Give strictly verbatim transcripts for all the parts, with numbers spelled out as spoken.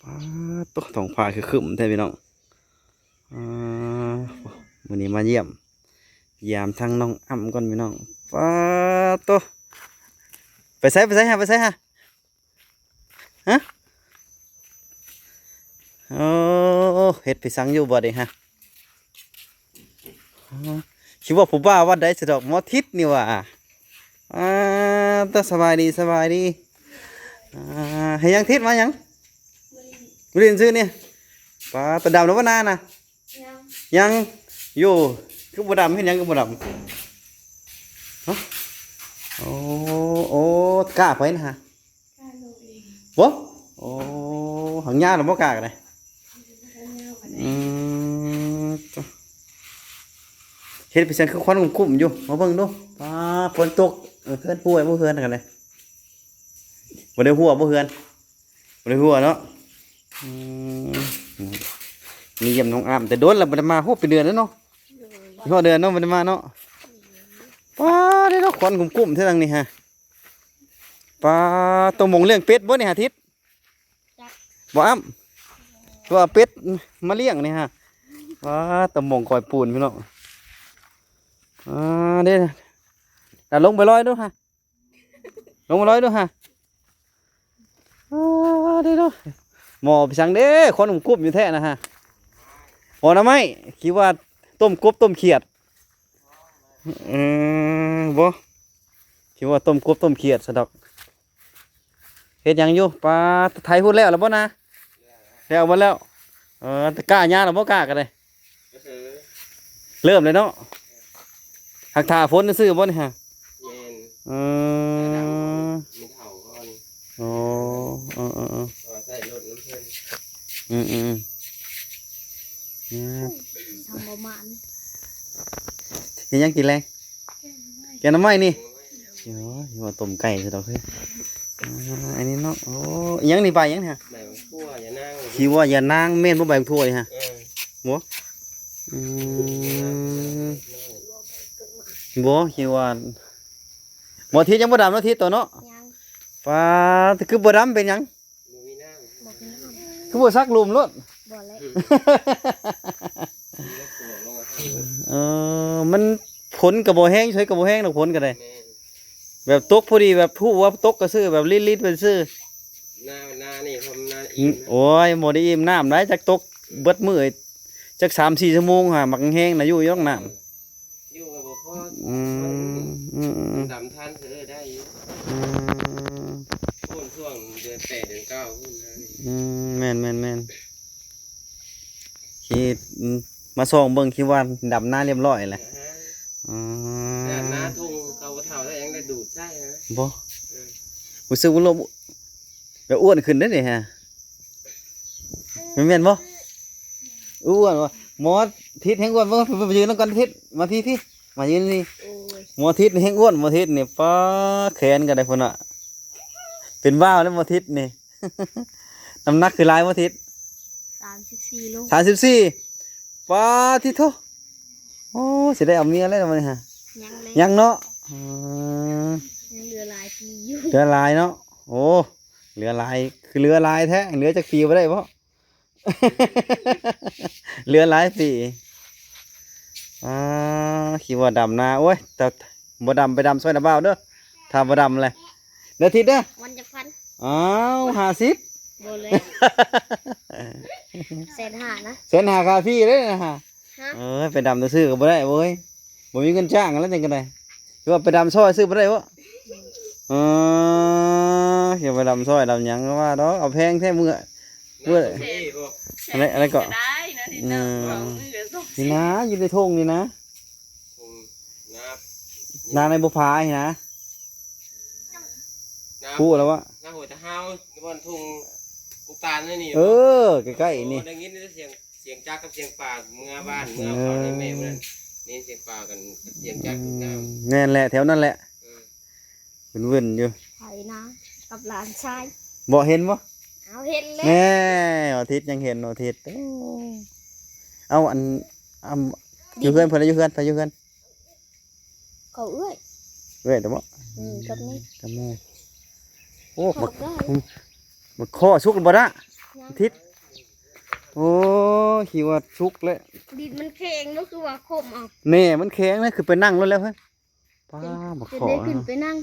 ป๊าดโต ท้องฟ้าคือครึ้มแท้พี่น้อง อ่า มื้อนี้มาเยี่ยม ยามทางน้องอ้ำก่อนพี่น้อง ป๊าดโต ไปไส ไปไสฮะ ไปไสฮะ ฮะ โอ้ เฮ็ดไปสังอยู่บ่เด้ฮะ อ๋อ คิดว่าผู้บ่าววัดใดสะดอก หมอทิศนี่หว่า อ่า ตาสบายดี สบายดี อ่า ให้ยังทิศมายัง บ่ได้ยินชื่อนี่ ป๊าด ตาดำแล้วบ่นาน่ะ ยัง ยัง อยู่ คือบ่ดำ เฮ็ดหยังคือบ่ดำ ฮะ โอ้ โอ้ กล้าไปนะฮะ กล้าลงเอง บ่ โอ้ หางยาวหรือบ่กล้ากันเลย กล้ายาวกันเลย อืม เฮ็ดไปซั่นคือควันกุ้มๆอยู่ มาเบิ่งดู ป๊าด ฝนตก เออ เฮือนป่วยบ่เฮือนกันเลย บ่ได้หัวบ่เฮือน บ่ได้หัวเนาะ อืม นี่เยี่ยมน้องอ้ำ แต่โดนแล้วบ่ได้มา โห เป็นเดือนแล้วเนาะ โดย ฮอดเดือนเนาะ บ่ได้มาเนาะ ป๊าด เด้อเนาะ ควันกุ้มๆแท้ทางนี้ฮะ ป๊าด ตะหม่องเลี้ยงเป็ดบ่นี่ฮะทิศ จัก บ่อ้ำ ว่าเป็ดมาเลี้ยงนี่ฮะ ป๊าด ตะหม่องคอยปูนพี่น้อง อ่า เด้ อ่ะ ลงไปลอยดูฮะ ลงไปลอยดูฮะ อ่า เด้ดู หมอไปสั่งเด้ ควันกุ้มๆอยู่แท้นะฮะ หมอหน่อไม้ คิดว่าต้มกบต้มเขียด เออ บ่ คิดว่าต้มกบต้มเขียดซะดอก เฮ็ดหยังอยู่ ป๊าด ไถฮุดแล้วล่ะบ่นะ แล้วบ่แล้ว เออ แต่กล้ายาแล้วบ่กล้ากันเลย เออ เริ่มเลยเนาะ หักถ่าฝนซื่อบ่นี่ฮะ แม่น เออ มีเฒ่าก่อน อ๋อ เออ เออ เออ เอาใส่รถน้ำเพิ่น อืม อืม อืม อืม ทำประมาณ เฮ็ดหยังกินแลง แกงหน่อไม้นี่ โอ้ย ว่าต้มไก่ซะดอกเฮ้ย อ่า อันนี้เนาะ โอ้ อิหยังนี่ ใบหยังเนี่ย ใบบักถั่ว ยานาง คิดว่ายานาง แม่นบ่ ใบบักถั่วนี่ฮะ เออ บ่ อืม บ่ คิดว่า หมอทิศยังบ่ดำเนาะ ทิศตัวเนาะ ยัง ป๊าด คือบ่ดำเป็นหยัง บ่มีน้ำ บ่มีน้ำ คือบ่ซักหลุมโลด บ่แล้ว เออ มันฝนก็บ่แฮง ใสก็บ่แฮงดอก ฝนก็ได้ แม่น แบบตกพอดี แบบฮู้ว่าตกก็ซื่อ แบบลิดๆไปซื่อ นา นานี่ ผมนา อืม อิ่มนะ โอ้ย บ่ได้อิ่มน้ำได้ จักตกเบิดมื้อ จักสามสี่ชั่วโมงหา มักแฮงนะ อยู่ยกน้ำ อยู่กับบ่พอ อืม อืม อืม ดำทานเธอได้อยู่ อืม พู้นช่วงเดือนแปดเดือนเก้าพู้นนะ อืม แม่น แม่น แม่น คิด อืม มาส่องเบิ่ง คิดว่าดำนาเรียบร้อยแล้ว อ่าฮะ อ๋อ แต่นาทุ่งเขาบ่เฒ่าแล้วยังได้ดูดใส่ฮะ บ่ เออ รู้สึกว่าลม แบบอ้วนขึ้นได้นี่ฮะ แม่น แม่นบ่ อ้วนบ่ หมอทิศแฮงอ้วนบ่ ไปยืนนำกันทิศ มาพี่ พี่ มายืนนี่ โอ้ย หมอทิศนี่แฮงอ้วน หมอทิศนี่ ป๊า แขนก็ได้พุ่นน่ะ เป็นบ้าแล้วหมอทิศนี่ น้ำหนักคือหลายหมอทิศ สามสิบสี่ โล สามสิบสี่ ป๊าด ทิโธ่ โอ้ สิได้เอาเมียแล้วมื้อนี้ฮะ ยังเลย ยังเนาะ อืม ยังเหลือหลายปีอยู่ เหลือหลายเนาะ โอ้ เหลือหลาย คือเหลือหลายแท้ เหลือจักปีบ่ได้บ่ เหลือหลายปี อ่า คิดว่าดำนา โอ้ย แต่บ่ดำไปดำซอยนาบ่าวเด้อ ถ้าบ่ดำเลย เด้อทิศเด้อ วันจักพัน อ้าว ห้าสิบ บ่เลย แสนห้านะ แสนห้าค่าฟรีเลยนะฮะ ฮะ เออ ไปดำซื่อๆก็บ่ได้เว้ย บ่มีเงินจ้างแล้วจังได๋ คือว่าไปดำซอยซื้อบ่ได้บ่ เออ อย่าไปดำซอยดำหยังว่าดอก เอาแพงแท้มื้อ มื้อ นี่บ่ อะไร อะไรก็ ได้นะที่ อืม เจ้าของมือก็ส่ง นี่นะ อยู่ในทุ่งนี่นะ ทุ่งนา นาในบุพผานี่นะ นา พูดแล้ววะ นาหัวตะเฮา บ่อนทุ่งกุกตาลนั่นนี่ เออ ใกล้ๆนี่ โอ้ ได้ยินแต่เสียง เสียงจักรกับเสียงปลาเมือบ้าน เมือเขาในแม่มัน เออ นี่เสียงปลากัน เสียงจักร อืม อยู่น้ำ แม่นแหละ แถวนั่นแหละ เออ เวินๆอยู่ ไถนากับหลานชาย บ่เห็นบ่ เอาเห็นเลย แน่ อาทิตย์ยังเห็น อาทิตย์ โอ้ เอาอัน อัน อยู่เฮือน เพิ่นอยู่เฮือน ไปอยู่เฮือน เขาเอื้อย เอื้อยแต่บ่ อืม กับนี่ กับแม่ โอ้ บัก บักข้อสุกบ่ละ ยัง อาทิตย์ โอ้ คิดว่าสุกแล้ว ดินมันแข็งเนาะ คือว่าคมเอา แน่ มันแข็งนะ คือไปนั่งแล้วแล้วเฮ้ย ป้า บัก จะ ขอ ได้ขึ้นไปนั่ง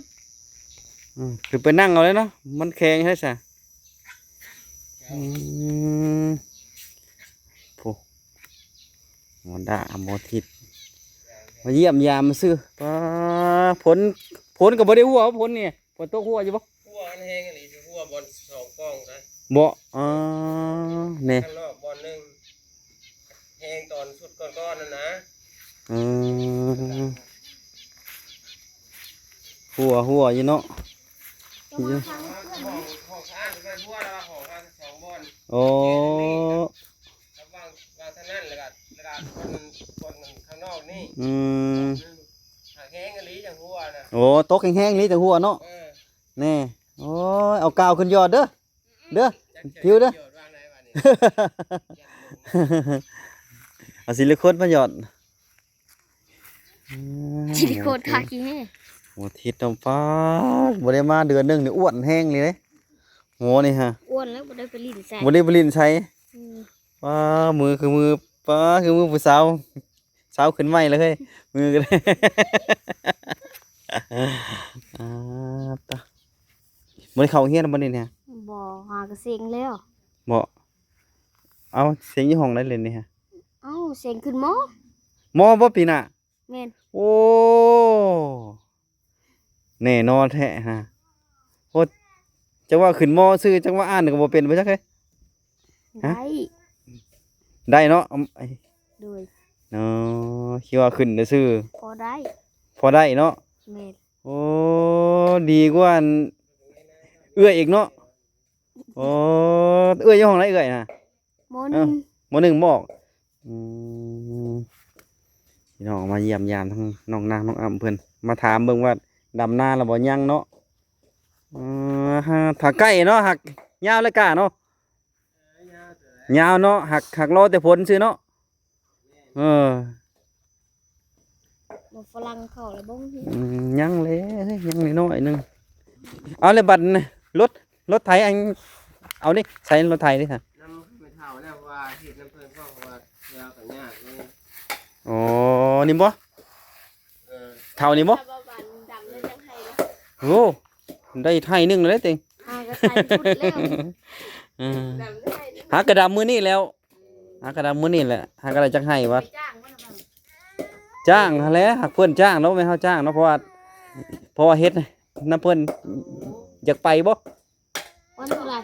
อืม คือไปนั่งเอาเลยเนาะ มันแข็งใช่สะ อืม โอ้ หมอดา หมอทิศ มาเยี่ยมยามมาซื้อ ป้า ฝน ฝนก็บ่ได้หัว ฝนนี่ ฝนตกหัวอยู่บ่ หัวมันแห้งอีหลี หัวบอลสองกองนะ บ่ อ๋อ นี่ ข้างนอกบอลหนึ่ง แห้งตอนสุดก่อนๆนั่นนะ อืม หัว หัวอยู่เนาะ ก็มาทางเพื่อน ห้อง ห้องข้างไปหัวแล้วห้องข้างสองบอล โอ้ ระหว่าง ระหว่างทางนั้นแล้วก็ แล้วก็บอล บอลข้างนอกนี่ อืม อืม หากแห้งอีหลีจังหัวนะ โอ้ ตกแห้งๆอีหลีจังหัวเนาะ เออ แน่ โอ้ย เอากาวขึ้นยอดเด้อ เด้อ ผิวเด้อ เอาซิลิโคนมาหยอด อืม ซิลิโคนทาขี้แห้ง หมอทิศน้ำฟ้า บ่ได้มาเดือนหนึ่งนี่อ้วนแห้งเลยเด้ หมอนี่ฮะ อ้วนแล้วบ่ได้ไปหลิ้นไส บ่ได้ไปหลิ้นไส อืม ป้า มือคือมือ ป้า คือมือผู้สาว สาวขึ้นใหม่เลยเฮ้ย มือก็ได้ อ่า ตะ บ่ได้เข้าโรงเรียนบ่นี่เนี่ย บ่ หากะเซ็งแล้ว บ่ เอา เซ็งอยู่ห้องใดเลยนี่ฮะ เอ้า เซ็งขึ้นมอ มอบ่ปีหน้า แม่น โอ้ แน่นอนแท้ฮะ โอ้ จักว่าขึ้นมอซื่อ จักว่าอ่านก็บ่เป็นบ่จักเฮ้ย ฮะ ได้ ได้เนาะ อืม ไอ้ โดย เนาะ คิดว่าขึ้นซื่อ พอได้ พอได้เนาะ แม่น โอ้ ดีกว่าอันเอื้อยอีกเนาะ โอ้ เอื้อยอยู่ห้องใดเอื้อยนะ ม.หนึ่ง เอ้า ม.หนึ่ง บ่ อืม พี่น้องมาเยี่ยมยามทั้งน้องนางน้องอ้ำเพิ่น มาถามเบิ่งว่าดำนาแล้วบ่ยังเนาะ เออ ฮะ ถ้าใกล้เนาะ หักยาวเลยกะเนาะ ยาวเนาะ หัก หักรอแต่ฝนซื่อเนาะ เออ บ่ฝรั่งเข้าแล้วบ่ อืม ยังเลย ยังน้อยๆหนึ่ง เอาเลยบัดนี้ รถ รถไถอัน เอานี่ ใส่รถไถนี่ค่ะ นำไปเฒ่าแล้วว่าเฮ็ดนำเพิ่น เพราะว่าเวลาก็ยากเลย อ๋อ นี่บ่ เออ เฒ่านี่บ่ ถ้าว่าบันดำแล้วจังไห้นะ โอ้ ได้ไถหนึ่งแล้วเด้ติ หากะไถพุดแล้ว เออ ดำได้ไห้นะ หากะดำมื้อนี้แล้ว หากะดำมื้อนี้แหละ หากะได้จักไห้วะ ไปจ้างบ่ล่ะบัด จ้างหั้นแหละ หากเพิ่นจ้างเนาะ แม่นเฮาจ้างเนาะ เพราะว่า เพราะว่าเฮ็ดนำเพิ่น อยากไปบ่ วันเท่าไหร่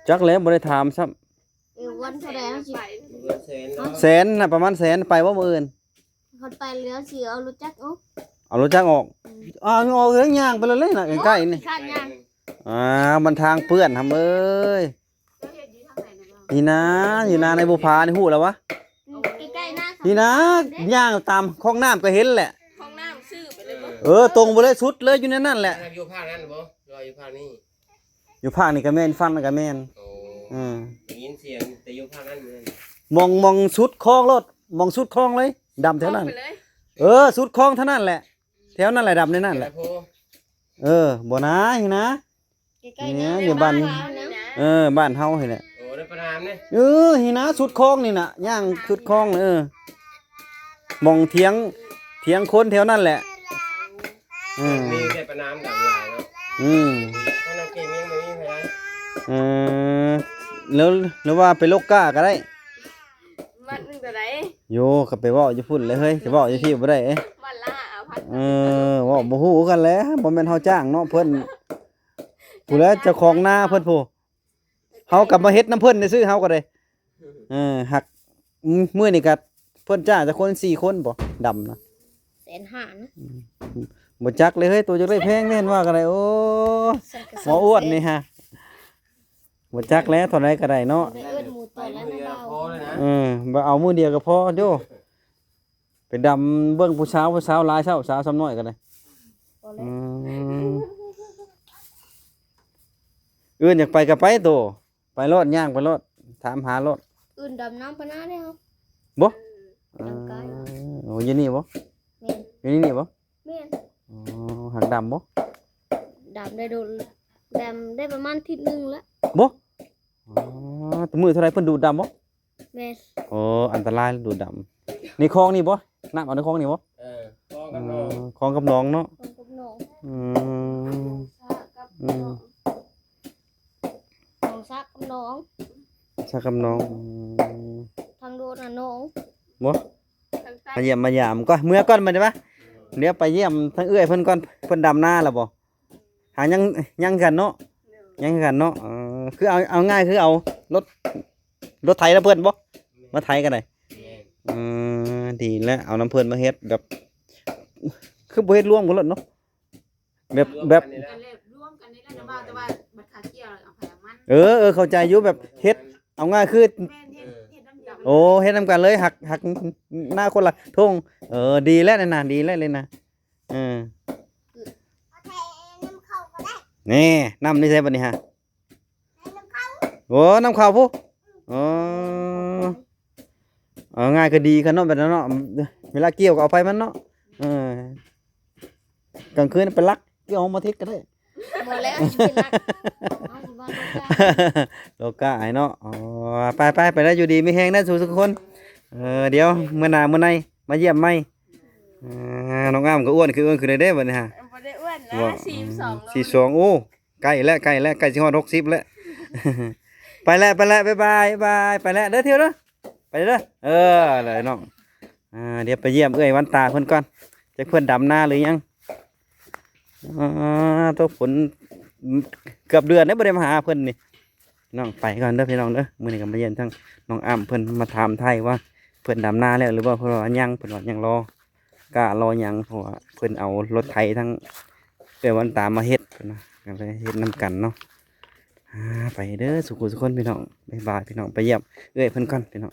จักแล้ว บ่ได้ถามซ้ำ เออ วันเท่าไหร่เฮาสิ เงินแสนเนาะ แสนน่ะ ประมาณแสน ไปบ่มื้ออื่น คันไปแล้วสิเอารถจักรออก เอารถจักรออก อืม อ้าว ออกเฮือนย่างไปเลยเลยน่ะ ใกล้ๆนี่ ข้างย่าง อ่า มันทางเปื้อนทำเอ้ย เจ้าเฮ็ดอยู่ทางไหนนะบ่ นี่นะ อยู่นาในบุพานี่ฮู้แล้ววะ อืม ใกล้ๆนา นี่นะ ย่างตามคลองน้ำก็เห็นแหละ คลองน้ำซื่อไปเลยบ่ เออ ตรงไปเลยสุดเลยอยู่ในนั่นแหละ อยู่ภาคนั้นบ่ หรือว่าอยู่ภาคนี้ อยู่ภาคนี้ก็แม่น ฝั่งนั้นก็แม่น โอ้ อืม ได้ยินเสียงแต่อยู่ภาคนั้นเหมือนกัน มอง มองสุดคลองโลด มองสุดคลองเลย ดำแถวนั้น คลองไปเลย เออ สุดคลองเท่านั้นแหละ แถวนั้นแหละ ดำในนั้นแหละ แถวโพ เออ บ่นา นี่นะ ใกล้ๆ เนี่ย นะ อยู่บ้าน บ้านเฮานะ เออ บ้านเฮานี่แหละ โอ้ ได้ประนามเนี่ย เออ นี่นะ สุดคลองนี่น่ะ ย่างสุดคลอง เออ มองเถียง เถียงคนแถวนั่นแหละ อืม มีแต่ประนามดังหลายเนาะ อืม ถ้าเราเก่งยังไม่มีใครได้ เออ แล้ว หรือว่าไปลกก้าก็ได้ วันหนึ่งเท่าไหร่ โย ก็ไปเว้าอยู่พุ่นเลยเฮ้ย สิเว้าอยู่พี่บ่ได้เอ้ย วันละห้าพัน เออ เว้าบ่ฮู้กันแหละ บ่แม่นเฮาจ้างเนาะ เพิ่น ผู้แล้วเจ้าของนาเพิ่นผู้ เฮากลับมาเฮ็ดนำเพิ่นซื่อๆ เฮาก็ได้ เออ หัก อืม มื้อนี้ก็เพิ่นจ้างจักคนสี่คนบ่ ดำนะ แสนห้านะ อืม บ่จักเลยเฮ้ย ตัวจักได้แพงแม่นว่าก็ได้ โอ้ ใส่กระสอบ หมออ้วนนี่ฮะ บ่จักแล้วเท่าใดก็ได้เนาะ ไปเอิ้นหมู่ต่อแล้วนะเบา พอเลยนะ เออ บ่เอามื้อเดียวก็พอโย ไปดำเบิ่งผู้สาว ผู้สาวหลายสาว สาวซ้ำน้อยก็ได้ พอแล้ว อืม อื่นอยากไปก็ไปโต ไปโลด ย่างไปโลด ถามหาโลด อื่นดำน้ำปะน้าแล้ว บ่ ร่างกาย เออ โอ้ อยู่นี่บ่ แม่น อยู่นี่นี่บ่ แม่น อ๋อ หักดำบ่ ดำได้โดน ดำได้ประมาณอาทิตย์หนึ่งแล้ว บ่ อ๋อ มื้อเท่าไรเพิ่นดูดดำบ่ แม่น โอ้ อันตรายดูดดำ ในคลองนี่บ่ น้ำเอาในคลองนี่บ่ เออ คลองกับหนอง อืม คลองกับหนองเนาะ คลองกับหนอง อืม สระกับ อืม หนอง หนองสระกับหนอง สระกับหนอง อืม ทางโดนน่ะหนอง บ่ ทางใต้ มาเยี่ยมมายามก็ เมือก่อนบัดนี้ปะ เดี๋ยวไปเยี่ยมทางเอื้อยเพิ่นก่อน เพิ่นดำนาแล้วบ่ หายัง ยังกันเนาะ ยังกันเนาะ เออ คือเอา เอาง่ายคือเอารถ รถไถนำเพิ่นบ่ มาไถกันได้ เออ ดีแล้ว เอานำเพิ่นมาเฮ็ดแบบ คือบ่เฮ็ดรวมกันโลดเนาะ แบบ แบบ กันเลยรวมกันนี่แหละนะบ่าว แต่ว่าบัดขาเกี่ยวเอาไผเอามัน เออ เออ เข้าใจอยู่ แบบเฮ็ด เอาง่ายคือ แม่นเฮ็ด เฮ็ดนำเดียวกัน โอ้ เฮ็ดนำกันเลย หัก หักหน้าคนละท่ง เออ ดีแล้วนั่นน่ะ ดีแล้วเลยนะ เออ นี่ น้ำนี่ใช่ปะนี่ฮะ โอ้ น้ำเข้าพุ อ๋อ เอาง่ายก็ดีคันเนาะ แบบนั้นเนาะ เวลาเกี่ยวก็เอาไฟมันเนาะ เออ กลางคืนไปลักเกี่ยวมาทิศก็ได้ บ่แล้ว สิไปลัก เอาสิบ่ลัก โลกาไอ้เนาะ อ๋อ ไปไปไปแล้ว อยู่ดีมีแฮงนะสู่ทุกคน เออ เดี๋ยวมื้อหน้ามื้อในมาเยี่ยมใหม่ อ่า น้องอ้ำก็อ้วนคืออ้วนคือได้เด้บัดนี้ฮะ บ่ได้อ้วนนะ บ่ สี่สิบสองโล สี่สิบสอง โอ้ ใกล้แล้ว ใกล้แล้ว ใกล้สิฮอดหกสิบแล้ว ไปแล้ว ไปแล้ว บ๊ายบาย บ๊ายบาย ไปแล้ว เด้อเที่ยวเด้อ ไปเด้อ เออ เลยน้อง อ่า เดี๋ยวไปเยี่ยมเอื้อยวันตาเพิ่นก่อน จักเพิ่นดำนาหรือยัง อ่า ตัวฝนเกือบเดือนแล้วบ่ได้มาหาเพิ่นนี่ น้องไปก่อนเด้อพี่น้องเด้อ มื้อนี้ก็มาเยี่ยมทั้งน้องอ้ำเพิ่นมาถามไถ่ว่าเพิ่นดำนาแล้วหรือบ่ เพิ่นว่ายัง เพิ่นว่ายังรอ กะรอยัง เพราะว่าเพิ่นเอารถไถทั้งเอื้อยวันตามาเฮ็ดเพิ่นว่า ก็เลยเฮ็ดนำกันเนาะ อ่า ไปเด้อสุขุสุคนพี่น้อง บ๊ายบายพี่น้อง ไปเยี่ยมเอื้อยเพิ่นก่อนพี่น้อง